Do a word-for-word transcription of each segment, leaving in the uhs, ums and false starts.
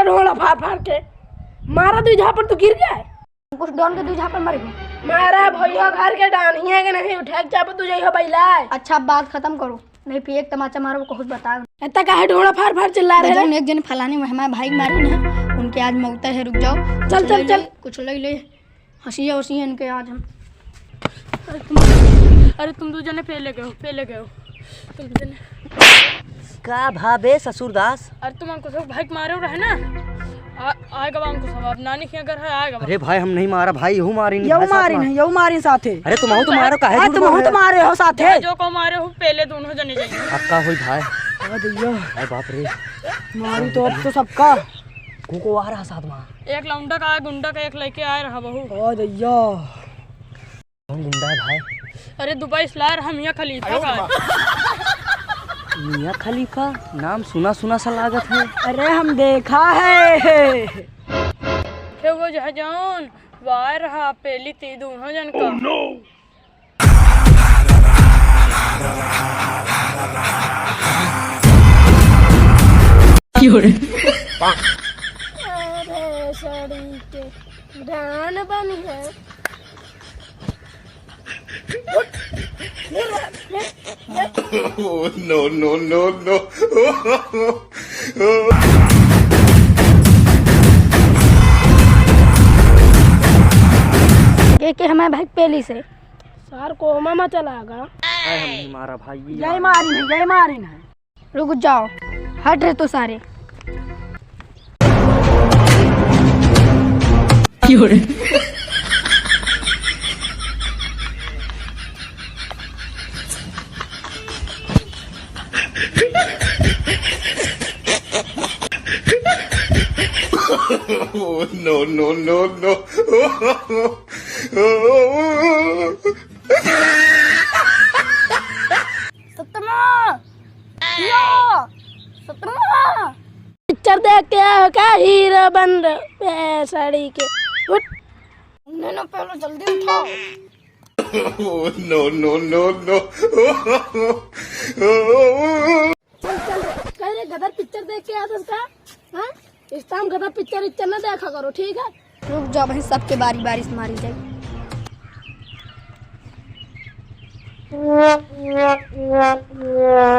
डोड़ा फाड़ फाड़ के मारा, दुई झापड़ तू गिर गए। कुछ डॉन के दुई झापड़ मारे हो। मारा भैया घर के डानिया के नहीं उठे के चापड़ तू जइहो बैलाए। अच्छा, अब बात खत्म करो, नहीं फिर एक तमाचा मारो, कुछ बता। इतना काहे डोड़ा फाड़ फाड़ चिल्ला रहे जौन हैं? एक जन फलानी हमारे भाई मारी ना, उनके आज मौत है, रुक जाओ। चल, कुछ चल, ले चल। ले, कुछ ले ले। हंसिया वसिया इनके आज हम। अरे तुम, अरे तुम दू जने पहले गए हो, पहले गए हो। तुम जने का भावे ससुरदास? अरे तुम हमको सब भाई के मारे रहे ना। आ, आएगा बा हमको सब, अब नानी के घर है, आएगा बा। अरे भाई, हम नहीं मारा भाई, यहू मारी नहीं, यहू भाई, साथ मारी मार। नहीं, यहू मारी साथे। अरे तुम हो तो मारो, काहे अरे झूठ तुम हो बोल तो रहे हो? मारे हो साथे। जो को मारे हो, पहले दोनों जने जाइए। अब का होई भाई? अरे दैया। अरे बाप रे। मारी तो अब तो सबका। को को आ रहा साथ में? एक लौंडा का, गुंडा का, एक लइके आए रहा बहू। ओ दैया। कौन गुंडा है भाई? अरे दुबई से लाए रहा मियाँ खलीफा का। मियाँ खलीफा? नाम सुना सुना सा लागत है। अरे हम देखा है। के वो जहाँ जौन वायर रहा पेली ती दोनों जन का। क्यों रे? अरे सड़ी के धान बनी है। Oh, no, no, no, no। के, के हमारे भाई पेली से। सार कोमा में चला गा। अरे हम नहीं मारा भाई, ये यही मारा। मारी नहीं, यही मारी नहीं। रुक जाओ, हट रहे तो सारे। क्यों रे? Oh, no, no, no, no। सतमा, यो, सतमा। पिक्चर देख के आयो का हीरो बन रहे? ए, साड़ी के। उठ। नहीं ना, पहले जल्दी उठाओ। Oh, no, no, no, no। चल, चल, कह रे गदर पिक्चर देख के आता का? हाँ? इस टाइम गदर पिक्चर इक्चर ना देखा करो, ठीक है? रुक जाओ भाई, सबके बारी बारी से मारी जाए।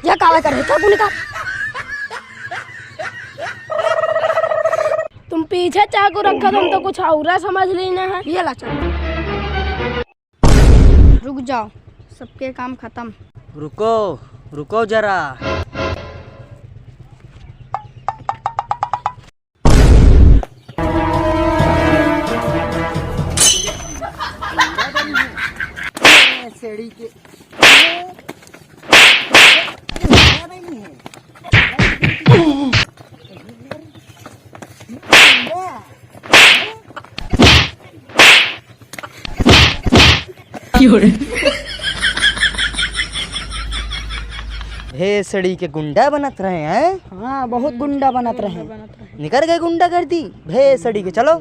यह काला कर है, चाकू निकाल। तुम पीछे चाकू रखा, तुम तो कुछ और समझ लेना है। ये ला चाकू। रुक जाओ, सबके काम खत्म। रुको, रुको जरा। सेड़ी के। क्यों रे? भेसड़ी के गुंडा बनत रहे हैं? हाँ, बहुत गुंडा बनत रहे। निकर गए गुंडागर्दी भेसड़ी के, चलो।